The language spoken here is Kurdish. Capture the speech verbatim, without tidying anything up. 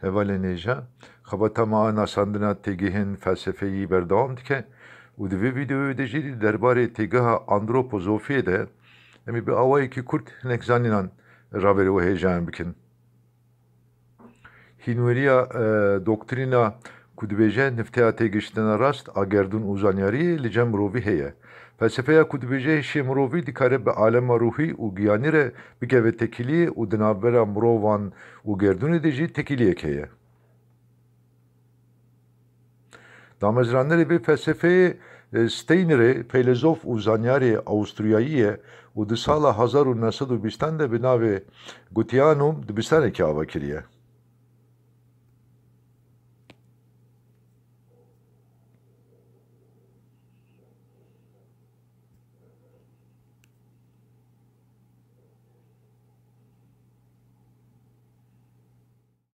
Hevalên hêja, xebata me a nasandina têgihên felsefeyî berdewam dike û di vê vîdeoyê de jî di derbarê têgeha antropozofiyê de em ê bi awayekî kurt hinek zanînan ravêrê we hêjayan bikin. Hînweriya e, doktrîna ku dibêje nifteya têgiştina rast a gerdûn û zanyariyê li cem mirovî heye. Felsefeya ku dibêje hişê mirovî dikare bi alema ruhî û giyanî re bikeve tekîliyê û di navbera mirovan û gerdûnê de jî tekîliyek heye. Damezranerê vê felsefeyê e, Steinerê, feylezof û zanyarê Awisturyayî ye û di sala hezar û neh sed û bîstan de bi navê Goetheanum dibistanekî ava kiriye.